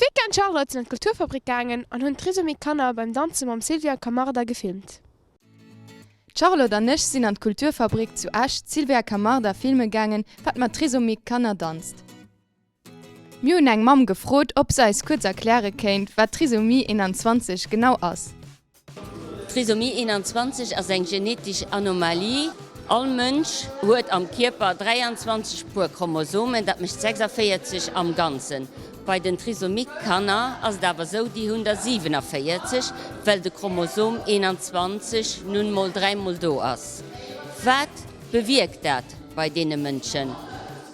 D'Vicky an d'Charlotte sinn an d'Kulturfabrik gaangen an hunn d'Trisomie-Kanner beim Danze mam Sylvia Camarda gefilmt. D'Charlotte an ech sinn an d'Kulturfabrik zu Esch d'Sylvia Camarda filme gaangen, wat mat Trisomique-Kanner danzt. Mir hunn eng Mamm gefrot, ob se eis kuerz erkläre kéint, wat Trisomie 21 genau ass. Trisomie 21 ass eng genetesch Anomalie. All Mënsch huet am Kierper 23 Puer Chromosomen, dat mécht 46 am Ganzen. Bei den Trisomique-Kanner ass et awer esou, déi hunn der 47, well de Chromosom 21 nun mol dräimol do ass. Wat bewierkt dat bei deene Mënschen?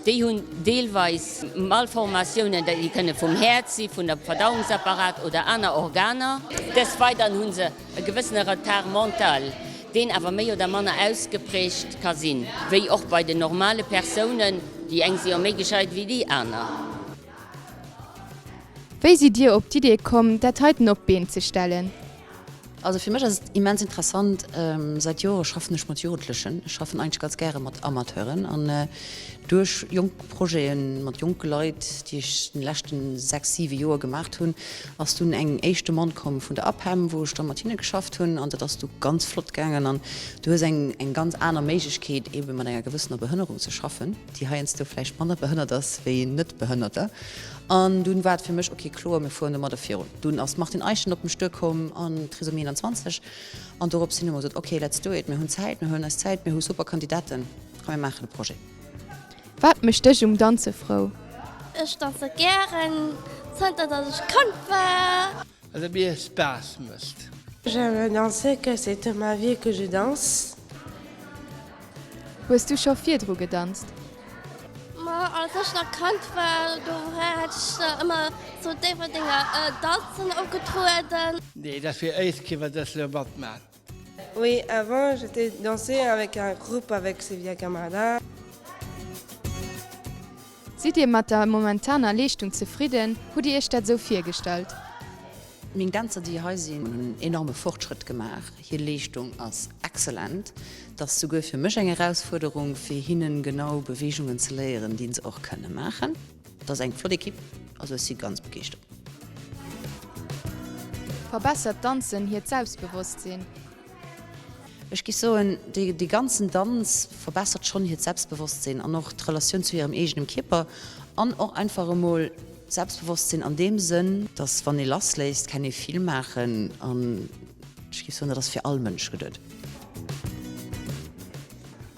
Déi hunn deelweis Malformatiounen, déi kënne vum Häerz si, vun der Verdauungsapparat oder aner Organer. Des Weideren hu se e gewëssene Retard mental, deen awer méi oder manner ausgeprägt ka sinn, wéi och bei den normale Persounen. Déi eng si jo méi gescheit wéi déi aner. Wéi sidd Dir op d'Idee komm, dat heiten op d'Been ze stellen? Also fir mech ass et immens interessant. Säit Jore schaffen ech mat Jugendlechen. Ech schaffen eigentlech ganz gäre mat Amateuren an duerch jonk Projete mat jonke Leit, déi ech den leschten 6, 7 Joer gemaacht hunn, ass dunn eng éischt Demande komm vun der APEM, wou ech da mat hinne geschafft hunn an dat ass du ganz flott gaangen an du hues eng eng ganz aner Méiglechkeet eebe mat enger gewëssener Behënnerung ze schaffen, déi heiansdo vläicht manner behënnert ass wéi Net-Behënnerter. An dunn war et fir mech, ok, kloer, mir fueren domadder virun. Dunn ass d'Martine Eischen op mech duerkomm an Trisomie 21 an dorops hin hu mer gesot, ok, let's do it, mir hunn Zäit, mir huelen eis Zäit, mir hu super Kandidaten a mir maachen e Projet. Wat mécht dech um Danze frou? Ech danze gären, zënter datt ech Kand war. Well et mir Spaass mécht. J'aime danser car c'est toute ma vie que je danse. Hues du scho virdru gedanzt? Ma als ech nach Kand war, do hat ech ëmmer zu Déifferdenger Danzen opgetrueden. Nee, dat wier éischt Kéier wat ech elo matman. Oui, avant j'étais danser avec un groupe avec Sylvia Camarda. Sidd Dir mat der momentaner Leeschtung zefridden? Hutt Dir Iech dat esou virgestallt? Meng Dänzer déi hei sinn hunn en enorme Fortschrëtt gemaach, hir Leeschtung ass excellent. Et ass souguer fir mech eng Erausfuerderung fir hinnen genau Beweegungen ze léieren déi se och kënne maachen. Et ass eng flott Equipe, also ech si ganz begeeschtert. Verbessert Danzen hiert Selbstbewosstsinn? Ech géif soen, dee ganzen Danz verbessert schonn hiert Selbstbewosstsinn an och d'Relatioun zu hirem eegenem Kierper an och einfach emol d'Selbstbewosstsinn an deem Sënn, dass wann ee lassléisst, kann ee vill maachen an ech géif soen, dat ass fir all Mënsch geduet.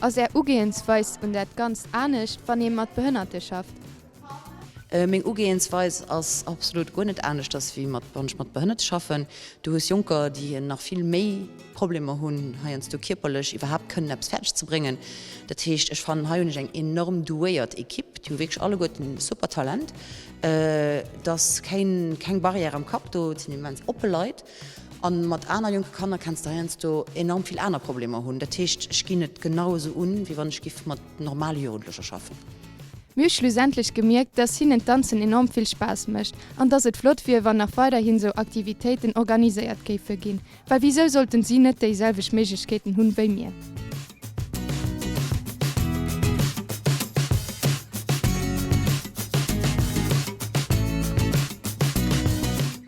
Ass Är Ugehensweis un dat Ganzt anescht, wann ee mat Behënnerte schafft? Meng Ugehensweis ass absolut guer net aneschters wéi mat wann ech mat Behënnerte schaffen. Du hues Jonker, déi nach vill méi Problemer hunn, heiansdo kierperlech iwwerhaapt kënnen eppes fäerdeg ze bréngen. Dat heescht, ech fannen, hei hunn ech eng enorm douéiert Equipe, déi hu wierklech alleguerten e super Talent. Et ass keng keng Barrière am Kapp do, et sinn immens oppe Leit. An mat aner jonke Kanner kenns de heiansdo enorm vill aner Problemer hunn. Dat heescht, ech ginn et genau esou un, wéi wann ech giff mat normale Jugendlecher schaffen. Mir hu schlussendlech gemierkt, dass hinnen d'Danzen enorm vill Spaass mécht an dass et flott wier, wann nach weiderhin sou Aktivitéiten organiséiert géife ginn, well wisou sollten si net déi selwecht Méiglechkeeten hunn wéi mir?